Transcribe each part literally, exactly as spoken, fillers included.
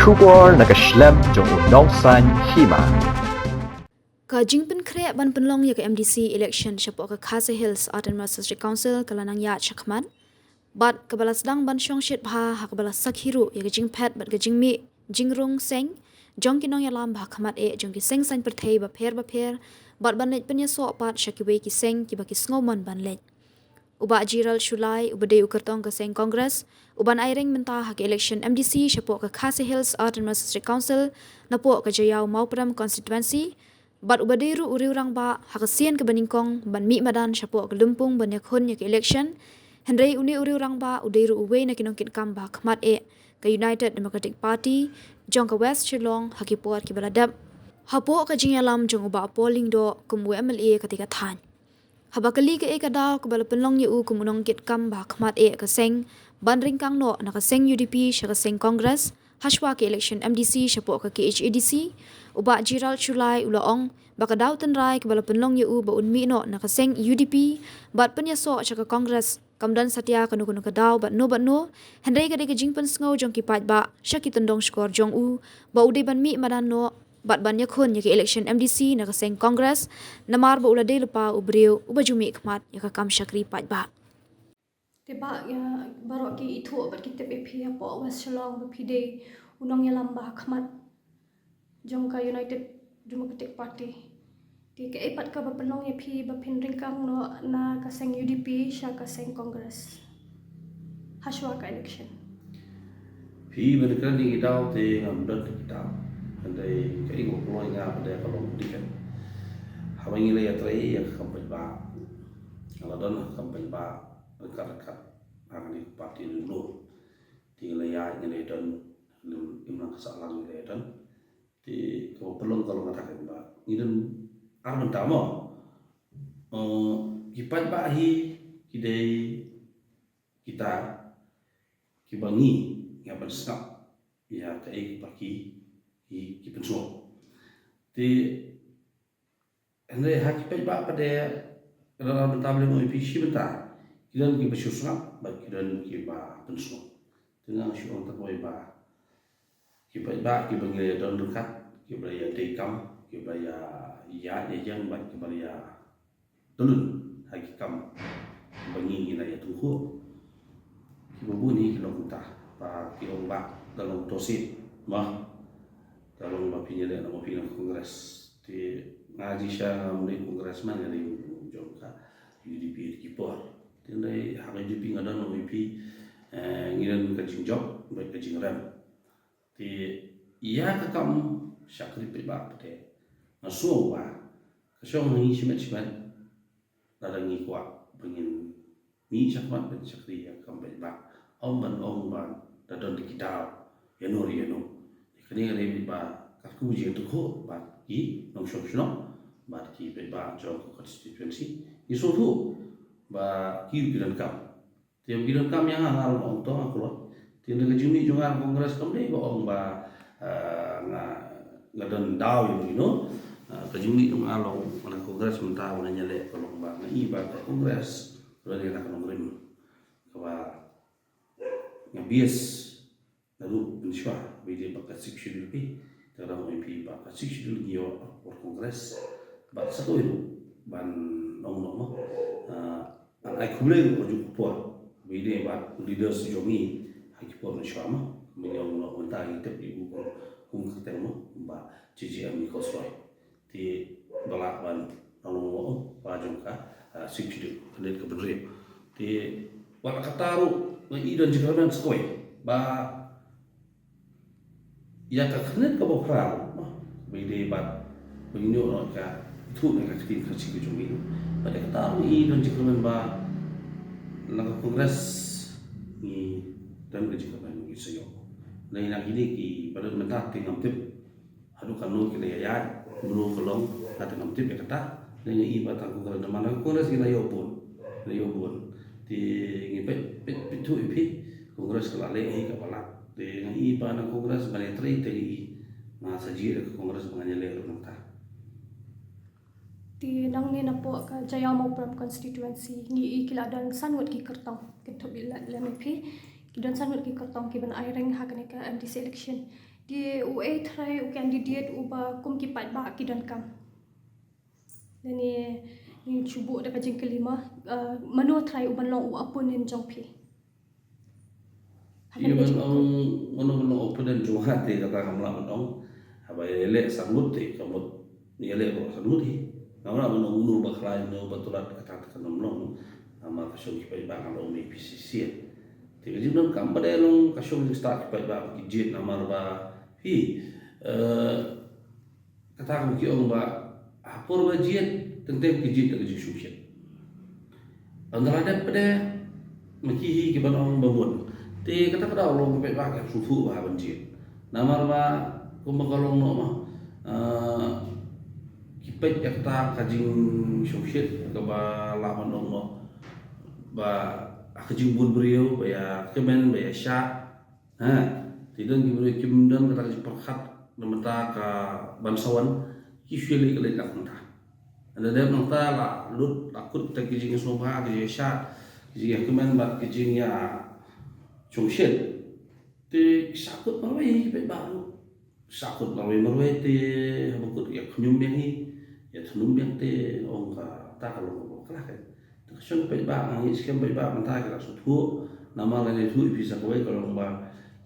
Khubor na ka shlem jong u nongsan hima. Ka jingpynkhreh ban pynlong ïa ka M D C election shapoh ka Khasi Hills Autonomous District Council ka la nang ïaid shakhmat. Bad kaba la sdang ban shongshit bha ha kaba la sakhi ruh ïa ka jingphet bad ka jingmih jingrung seng jong ki nongïalam ba ha khmat eh jong ki seng saiñ pyrthei bapher bapher bad ban leit pynïasoh pat sha kiwei ki seng kiba ki sngewmon ban leit. U Bah Gerald Shullai uba dei u kyrtong ka seng Congress u ban aireng mynta ha ka election M D C shapoh ka Khasi Hills Autonomous District Council napoh ka Jaïaw Mawprem constituency, bad uba dei ruh u riew rangbah ha ka sien kaba nyngkong ban mih madan shapoh ka lympung ban ïakhun ïa ka election. Hynrei une u riew rangbah u dei ruh uwei na ki nongkitkam ba ha khmat eh ka United Democratic Party jong ka West Shillong ha ki por kiba la dep. Hapoh ka jingïalam jong u Bah Paul Lyngdoh kum u M L A katei ka thaiñ. Haba kylli kaei ka daw kaba la pynlong ïa u kum u nongkitkam ba ha khmat eh ka seng ban ryngkang noh na ka seng U D P sha ka seng Congress hashwa ka election M D C shapoh ka K H A D C, u Bah Gerald Shullai u la ong ba ka daw tynrai kaba la pynlong ïa u ba un mih noh na ka seng U D P bad pynïasoh sha ka Congress kam don satia kano kano ka daw bad no bad no, hynrei ka dei ka jingpynsngew jong ki paidbah sha ki tyndong shkor jong u ba u dei ban mih madan noh bad ban ïakhun ïa ka election M D C na ka seng Congress, namar ba u la dei lypa u briew uba ju mih khmat ïa ka kam shakri paidbah. Te bah, ïa baroh ki ithuh bad ki tip ïa phi hapoh West Shillong ba phi dei u nongïalam ba ha khmat jong ka United Democratic Party. Te kaei pat kaba pynlong ïa phi ba phin ryngkang noh na ka seng U D P sha ka seng Congress hashwa ka election? Phi ban kren ïa ki daw te ngam don ki daw. Hynrei kaei kaba pynlong ïa nga pat ka long u dei kan, haba ngi la ïatrei ïa ka kam paidbah, nga la don ha ka kam paidbah ryngkat ryngkat ha kane ka party ruh. Te ngi la ïaid, ngi la ïadon, imlang ka sahlang ngi la ïadon. Te kaba pynlong ka long kata kan ba ngi don ar bynta mo. Eh, ki paidbah hi ki dei kita kiba ngi, ngi hap ban sngap ïa kaei kaba ki, ki, ki pynsngew. Te hynrei ha ki paidbah pat de, ka don ar bynta, ba leh mo ïa phi, shi bynta ki don kiba shu sngap bad ki don kiba pynsngew. Te nga shu ong tang kawei ba ki paidbah kiba ngi la ïadon ryngkat, kiba la ïadei kam, kiba la ïa, ïa, ïa ïeng bad kiba la ïa tylli ha ki kam ba ngi, ngi la ïatyngkhuh. Kiba bun hi ki long kumta ba ki ong ba ka long to sit, ma ka long ba phin ïaleh na, ba phin ïaleh na Congress. Te nga jingshisha ngam dei Congress, ma nga dei jong ka U D P ki por. Te hynrei ha ka U D P nga don, ma phi, eh, ngi don ka jingjop bad ka jingrem. Te ïa ka kam shakri paidbah pat de, nga sngew ba ka shong ha ngi shimet shimet. Lada ngi kwah ba ngin mih shakhmat ban shakri ïa ka kam paidbah, ym ban ong ba da don ki daw ïano ïano. Te kane ka dei ba katkum jingïatyngkhuh bad ki nongshong shnong bad ki paidbah jong ka constituency, ngi sngewthuh ba ki ruh ki donkam. Te ki donkam ïa nga, nga ruh nga ong to nga kloi. Te hynrei ka jingmih jong nga na Congress kam dei ba ong ba, ah, nga, nga don daw ïa u, you know. Ah, ka jingmih jong nga long na Congress mynta ba nga ïaleh ka long ba nga i ba ka Congress ka don ïa ka nongrim kaba nga bias naduh mynshuwa, ba ïadei bad ka Sixth Schedule phi. Te ka dang ong ïa phi ba ka Sixth Schedule ngi ïoh bad Congress. Bad sa kawei ruh ban ong noh mo, ah, ban ai khublei ruh ka juh ka por ba ïadei bad u leaders jong ngi ha ki por mynshuwa mo. Mynta ngi ong noh, mynta ngi tip ïa u kum, kum ka kyrteng mo, Bah J J M Nichols Roy. Te ba lah ban long mo ba jong ka, ah, Sixth Schedule, ka dei ka bynriew. Te wat la katta ruh nga i don jingkyrmen sa kawei ba ïa ka khyrnit kaba phra ruh, ba ïadei bad ba ngin ïoh noh ka ithuh na ka ktien Khasi ka jong ngi. Bad ïa kata ruh i don jingkyrmen ba na ka Congress ngi don ka jingkyrmen, ngi sa ïoh. Lei na kine kiba don mynta te ngam tip haduh katno ki la ïaid, mano ka long, nga te ngam tip ïa kata. Lei nga i ba tang Congress, namar na Congress ngi la ïoh bun, la ïoh bun. Te ngi peit, peit, peit thuh ïa phi, Congress ka la leh hi kaba lah. Te nga i ba na Congress ban ïatrei te ngi i, nga sa jied da ka Congress ba ngan ïaleh ruh nangta. Te nangne napoh ka Jaïaw Mawprem constituency ngi i ki la don san ngut ki kyrtong, kynthup ïa lem ïa phi, ki don san ngut ki kyrtong kiban aireng ha kane ka M D C election. Te u ei trai u candidate uba kum ki paidbah ki donkam? Lane ngin shu buh da ka jingkylli ma, uh, mano trai uban long u opponent jong phi? Phi ban ong mano ban long opponent jong nga te kata ngam lah ban ong. Haba ïaleh san ngut te ka mut ïaleh baroh san ngut hi. Ngam lah ban ong uno ba khlaiñ uno ba tulad, kata te kan ym long. Namar ka shong ki paidbah nga la ong ma phi shisien. Te ka jingdonkam ba dei long ka shong jingstad ki paidbah ki jied namar ba phi, eh, kata ka ki ong ba ha por ba jied teng teng ki jied da ka jingshongshit. Ynda la dep pat de ma ki hi ki ban ong ba mut. Te kata ka daw long ki paidbah ki hap sngewthuh ba ha ban jied. Namar ba kumba ka long noh ma, eh, ki peit ïa kata ka jingshongshit kaba lah ban ong noh ba ha ka jingbun briew ba ïa kmen ba ïa shah. Ha, te don ki briew kim don kata ka jingpyrkhat na bynta ka ban sa wan, ki shu leh ka leit lang kumta. Ynda dep nangta la lut la kut kita ki jingsngewbha, ki jingshah, ki jingïakmen bad ki jingïashongshit. Te ki shah kut marwei ki paidbah ruh. Shah kut marwei marwei te haba kut ïa khñium biang hi, ïa thnum biang te ong kata ka long kaba bakla. Te ka shong paidbah, nga ngeit skhem paidbah mynta ki la sngewthuh. Namar lada ïathuh ïa phi sa kawei ka long ba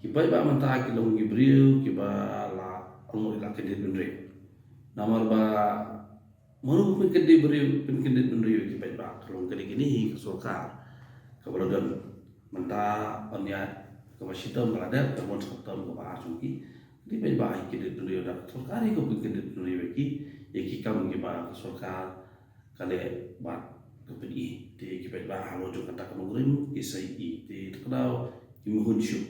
ki paidbah mynta ki long ki briew kiba la ong ïa la kyndit bynriew. Namar ba mano ba pynkyndit bynriew, pynkyndit bynriew ïa ki paidbah, ka long kane kane hi ka sorkar kaba la don mynta, ban ïa kaba shitom ba la dep, ka bun shitom kaba ar jong ki. Ki paidbah hi kyndit bynriew da ka sorkar hi ka pynkyndit bynriew ïa ki, ïa ki kam kiba ka sorkar ka leh bad ka pyni. Te ki paidbah halor jong kata ka nongrim ki sa ïohi, te ta ka daw ki mihun shuh.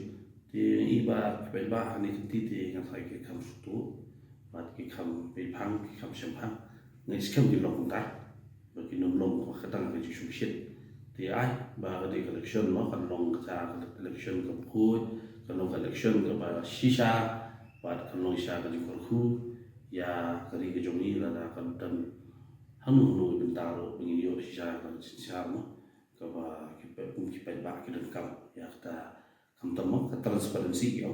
Te i ba ki paidbah ha kane ka kti te nga tharai ki kham sngewthuh bad ki kham pynphang, ki kham shemphang. Nga ngeit skhem kin long kumta. Ba kin ym long ba ka tang ka jingshongshit. Te ai ba ka dei ka election mo, kan long ka election kaba khuid, kan long ka election kaba shisha, bad kan long shisha ka jingkyrkhu ïa ka ri ka jong ngi lada ka don hangno hangno i bynta ruh ba ngin ïoh shisha ka jingshisha mo, kaba ki peit, kum ki paidbah ki donkam. Ïa kata khamtam mo ka transparency ïa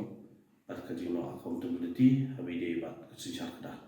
bad ka jinglong accountability haba ïadei bad ka synshar kdar.